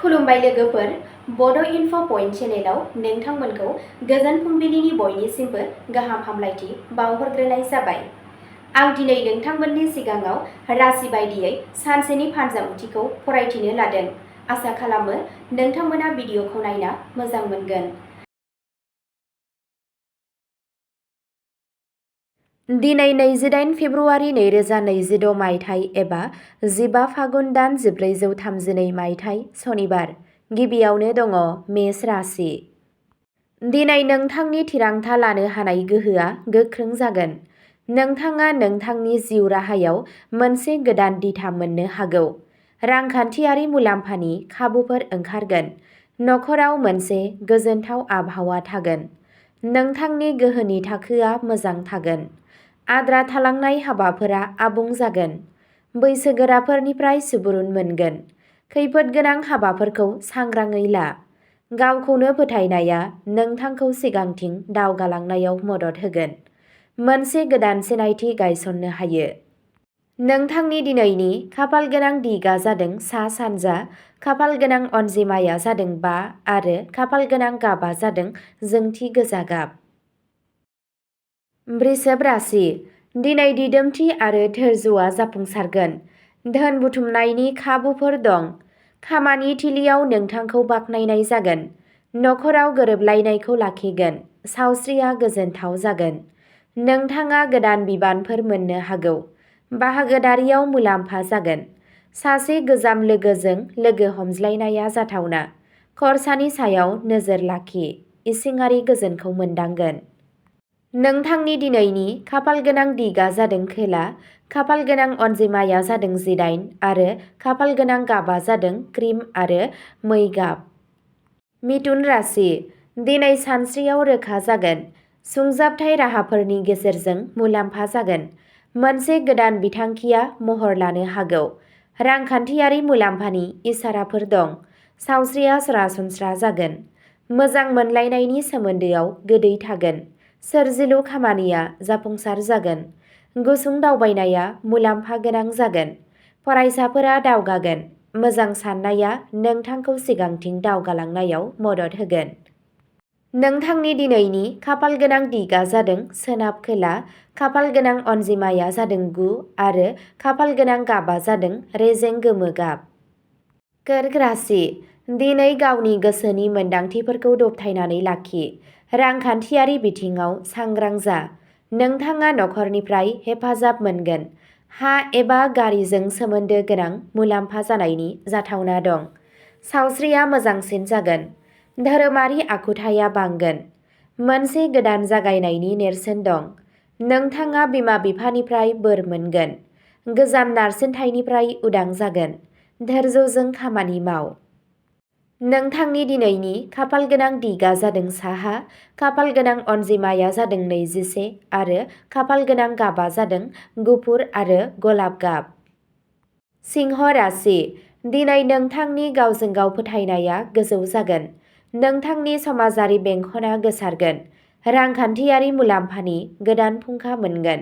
खुलुमबाय लोगोफोर, बड' इनफ' पइन्ट चेनेलाव नोंथांमोनखौ गोजोन फुंबिलिनि बयनिसिमबो गाहाम हामलायथि बावहरग्रोनाय जाबाय। आं दिनै नोंथांमोननि सिगाङाव राशि बायदियै सानसेनि फानजामुथिखौ फरायथिनो लादों। आसा खालामो नोंथांमोना भिडिअखौ नायना मोजां मोनगोन। दिनै 28 फेब्रुआरि 2026 मायथाइ एबा 15 फागुन दान 1432 मायथाइ सनिबार। गिबियावनो दङ मेष राशि। दिनै नोंथांनि थिरांथा लानो हानाय गोहोआ गोख्रों जागोन। नोंथाङा नोंथांनि जिउ राहायाव मोनसे गोदान दिथा मोननो हागौ। रांखान्थियारि मुलाम्फानि खाबुफोर ओंखारगोन। नखराव मोनसे गोजोनथाव आबहावा थागोन। नोंथांनि गोहोनि थाखोआ मोजां थागोन। आद्रा थालांनाय हाबाफोरा आबुं जागोन। बैसोगोराफोरनिफ्राय सुबुरुन मोनगोन। खैफोद गोनां हाबाफोरखौ सांग्राङै ला। गावखौनो फोथायनाया नोंथांखौ सिगांथिं दावगालांनायाव मदद होगोन। मोनसे गोदान सिनायथि गायसननो हायो। नोंथांनि दिनैनि खाफाल गोनां दिगा जादों सा-सानजा, खाफाल गोनां अनजिमाया जादों 5 आरो खाफाल गोनां गाबआ जादों जोंथि गोजा गाब। वृषभ राशि। दिनै दिदोमथि आरो धैर्यआ जाफुंसारगोन। धोन बुथुमनायनि खाबुफोर दं। खामानि थिलियाव नोंथांखौ बाख्नायनाय जागोन। नखराव गोरोबलायनायखौ लाखिगोन। सावस्रिया गोजोनथाव जागोन। नोंथाङा गोदान बिबानफोर मोननो हागौ। बाहागोदारियाव मुलाम्फा जागोन। सासे गोजाम लोगोजों लोगो हमज्लायनाया जाथावना। खरसानि सायाव नोजोर लाखि। इसिङारि गोजोनखौ मोनदांगोन। नोंथांनि दिनैनि खाफाल गोनां दिगा जादों खोला, खाफाल गोनां अनजिमाया जादों 18 आरो खाफाल गोनां गाबआ जादों क्रिम आरो मै गाब। मिथुन राशि। दिनै सानस्रियाव रोखा जागोन। सुंजाबथाय राहाफोरनि गेजेरजों मुलाम्फा जागोन। मोनसे गोदान बिथांखिया महर लानो हागौ। रांखान्थियारि मुलाम्फानि इसाराफोर दं। सावस्रिया सरासनस्रा जागोन। मोजां मोनलायनायनि सोमोन्दोआव गोदै थागोन। सोरजिलु खामानिया जाफुंसार जागोन। गुसुं दावबायनाया मुलाम्फा गोनां जागोन। फरायसाफोरा दावगागोन। मोजां साननाया नोंथांखौ सिगांथिं दावगालांनायाव मदद होगोन। नोंथांनि दिनैनि खाफाल गोनां दिगा जादों सोनाब खोला, खाफाल गोनां अनजिमाया जादों 9 आरो खाफाल गोनां गाबआ जादों रेजें गोमो गाब। कर्क राशि। दिनै गावनि गोसोनि मोनदांथिफोरखौ दबथायनानै लाखि। रांखान्थियारि बिथिङाव सांग्रां जा। नोंथाङा नखरनिफ्राय हेफाजाब मोनगोन। हा एबा गारिजों सोमोन्दो गोनां मुलाम्फा जानायनि जाथावना दं। सावस्रिया मोजांसिन जागोन। धोरोमारि आखुथाया बांगोन। मोनसे गोदान जागायनायनि नेरसोन दं। नोंथाङा बिमा-बिफानिफ्राय बोर मोनगोन। गोजाम नारसिनथायनिफ्राय उदां जागोन। धैर्यजों खामानि माव। नोंथांनि दिनैनि खाफाल गोनां दिगा जादों साहा, खाफाल गोनां अनजिमाया जादों 21 आरो खाफाल गोनां गाबआ जादों गुफुर आरो गलाब गाब। सिंह राशि। दिनै नोंथांनि गावजों गाव फोथायनाया गोजौ जागोन। नोंथांनि समाजारि बेंखनआ गोसारगोन। रांखान्थियारि मुलाम्फानि गोदान फुंखा मोनगोन।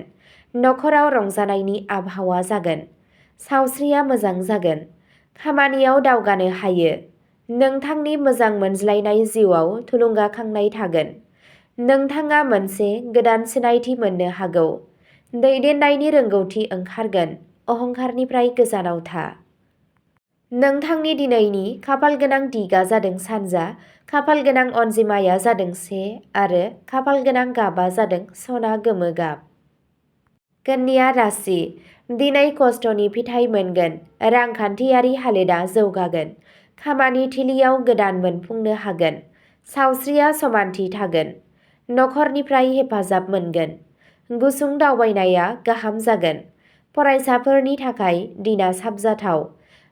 नखराव रंजानायनि आबहावा जागोन। सावस्रिया मोजां जागोन। खामानियाव दावगानो हायो। नोंथांनि मोजां मोनज्लायनाय जिउआव थुलुंगाखांनाय थागोन। नोंथाङा मोनसे गोदान सिनायथि मोननो हागौ। दैदेननायनि रोंगौथि ओंखारगोन। अहंकारनिफ्राय गोजानाव था। नोंथांनि दिनैनि खाफाल गोनां दिगा जादों सानजा, खाफाल गोनां अनजिमाया जादों 1 आरो खाफाल गोनां गाबआ जादों सना गोमो गाब। कन्या राशि। दिनै खस्थ'नि फिथाइ मोनगोन। रांखान्थियारि हालोदा जौगागोन। खामानि थिलियाव गोदान मोनफुंनो हागोन। सावस्रिया समानथि थागोन। नखरनिफ्राय हेफाजाब मोनगोन। गुसुं दावबायनाया गाहाम जागोन। फरायसाफोरनि थाखाय दिना साबजाथाव।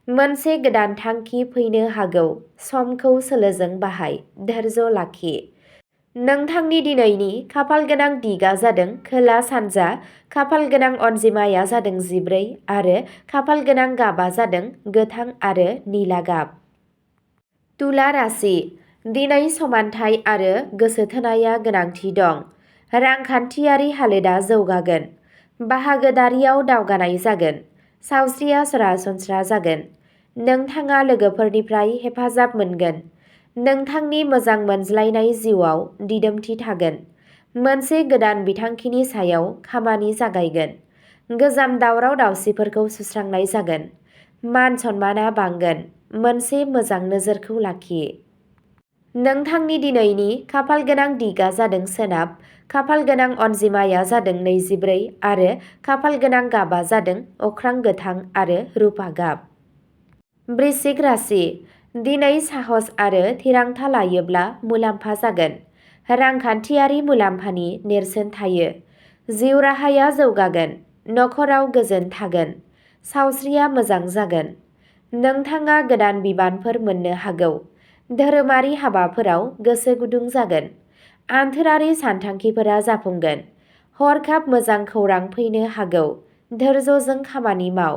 मोनसे गोदान थांखि फैनो हागौ। समखौ सोलोजों बाहाय। धैर्य लाखि। नोंथांनि दिनैनि खाफाल गोनां दिगा जादों खोला सानजा, खाफाल गोनां अनजिमाया जादों 14 आरो खाफाल गोनां गाबआ जादों गोथां आरो निला गाब। तुला राशि। दिनै समानथाय आरो गोसोथोनाया गोनांथि दं। रांखान्थियारि हालोदा जौगागोन। बाहागोदारियाव दावगानाय जागोन। सावस्रिया सरासनस्रा जागोन। नोंथाङा लोगोफोरनिफ्राय हेफाजाब मोनगोन। नोंथांनि मोजां मोनज्लायनाय जिउआव दिदोमथि थागोन। मोनसे गोदान बिथांखिनि सायाव खामानि जागायगोन। गोजाम दावराव दावसिफोरखौ सुस्रांनाय जागोन। मान सन्माना बांगोन। मोनसे मोजां नोजोरखौ लाखि। नोंथांनि दिनैनि खाफालगोनां दिगा जादों सोनाब, खाफालगोनां अनजिमाया जादों 24 आरो खाफालगोनां गाबा जादों अख्रां गोथां आरो रुपा गाब। वृश्चिक राशि। दिनै साहस आरो थिरांथा लायोब्ला मुलाम्फा जागोन। रांखान्थियारि मुलाम्फानि नेरसोन थायो। जिउ राहाया जौगागोन। नखराव गोजोन थागोन। सावस्रिया मोजां जागोन। नोंथाङा गोदान बिबानफोर मोननो हागौ। धोरोमारि हाबाफोराव गोसो गुदुं जागोन। आन्थोरारि सानथांखिफोरा जाफुंगोन। हरखाब मोजां खौरां फैनो हागौ। धैर्यजों खामानि माव।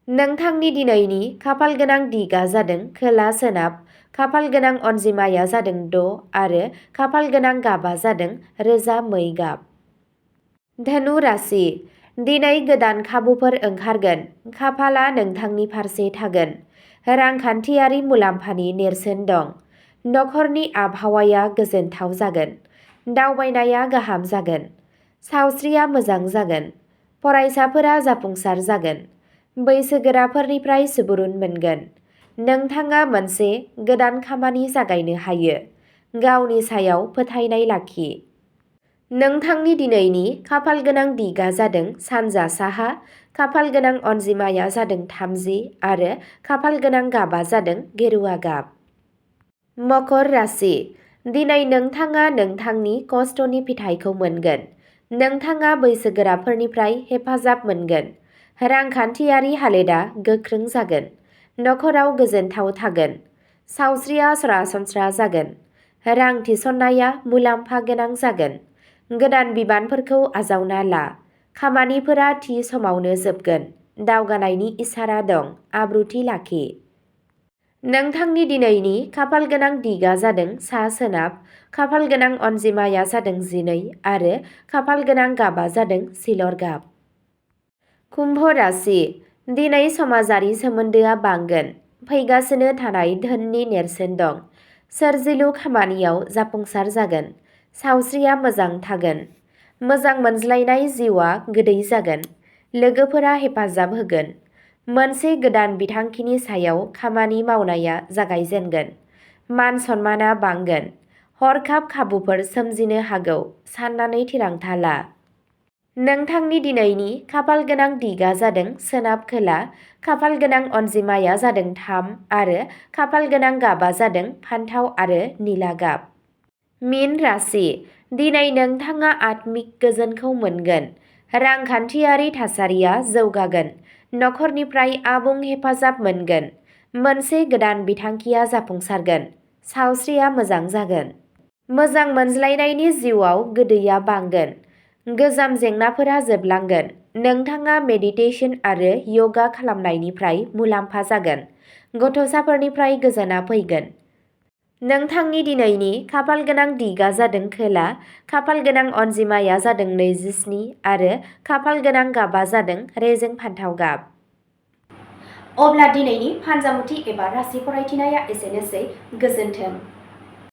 नोंथांनि दिनैनि खाफालगोनां दिगा जादों खोला सोनाब, खाफालगोनां अनजिमाया जादों 6 आरो खाफालगोनां गाबा जादों रोजा मै गाब। धनु राशि। दिनै गोदान खाबुफोर ओंखारगोन। खाफालआ नोंथांनि फारसे थागोन। रांखान्थियारि मुलाम्फानि नेरसोन दं। नखरनि आबहावाया गोजोनथाव जागोन। दावबायनाया गाहाम जागोन। सावस्रिया मोजां जागोन। फरायसाफोरा जाफुंसार जागोन। बैसोगोराफोरनिफ्राय सुबुरुन मोनगोन। नोंथाङा मोनसे गोदान खामानि जागायनो हायो। गावनि सायाव फोथायनाय लाखि। नोंथांनि दिनैनि खाफालगोनां दिगा जादों सानजा साहा, खाफालगोनां अनजिमाया जादों 30 आरो खाफालगोनां गाबा जादों गेरुवा गाब। मकर राशि। दिनै नोंथाङा नोंथांनि खस्थ'नि फिथाइखौ मोनगोन। नोंथाङा बैसोगोराफोरनिफ्राय हेफाजाब मोनगोन। रांखान्थियारि हालोदा गोख्रों जागोन। नखराव गोजोनथाव थागोन। सावस्रिया सरासनस्रा जागोन। रां थिसननाया मुलाम्फा गोनां जागोन। गोदान बिबानफोरखौ आजावना ला। खामानिफोरा थि समावनो जोबगोन। दावगानायनि इसारा दं। आब्रुथि लाखि। नोंथांनि दिनैनि खाफालगोनां दिगा जादों सा सोनाब, खाफालगोनां अनजिमाया जादों 12 आरो खाफालगोनां गाबा जादों सिलर गाब। कुम्भ राशि। दिनै समाजारि सोमोन्दोआ बांगोन। फैगासिनो थानाय धोननि नेरसोन दं। सोरजिलु खामानियाव जाफुंसार जागोन। सावस्रिया मोजां थागोन। मोजां मोनज्लायनाय जिउआ गोदै जागोन। लोगोफोरा हेफाजाब होगोन। मोनसे गोदान बिथांखिनि सायाव खामानि मावनाया जागायजेनगोन। मान सन्माना बांगोन। हरखाब खाबुफोर सोमजिनो हागौ। साननानै थिरांथा ला। नोंथांनि दिनैनि खाफालगोनां दिगा जादों सोनाब खोला, खाफालगोनां अनजिमाया जादों 3 आरो खाफालगोनां गाबा जादों फान्थाव आरो निला गाब। मीन राशि। दिनै नोंथाङा आत्मिक गोजोनखौ मोनगोन। रांखान्थियारि थासारिया जौगागोन। नखरनिफ्राय आबुं हेफाजाब मोनगोन। मोनसे गोदान बिथांखिया जाफुंसारगोन। सावस्रिया मोजां जागोन। मोजां मोनज्लायनायनि जिउआव गोदैया बांगोन। गोजाम जेंनाफोरा जोबलांगोन। नोंथाङा मेडिटेसन आरो यगा खालामनायनिफ्राय मुलाम्फा जागोन। गथ'साफोरनिफ्राय गोजोनआ फैगोन। नोंथांनि दिनैनि खाफालगोनां दिगा जादों खोला, खाफालगोनां अनजिमाया जादों 27 आरो खाफालगोनां गाबा जादों रेजें फान्थाव गाब। अब्ला दिनैनि फानजामुथि एबा राशि फरायथिनाया एसेनोसै। गोजोन्थों।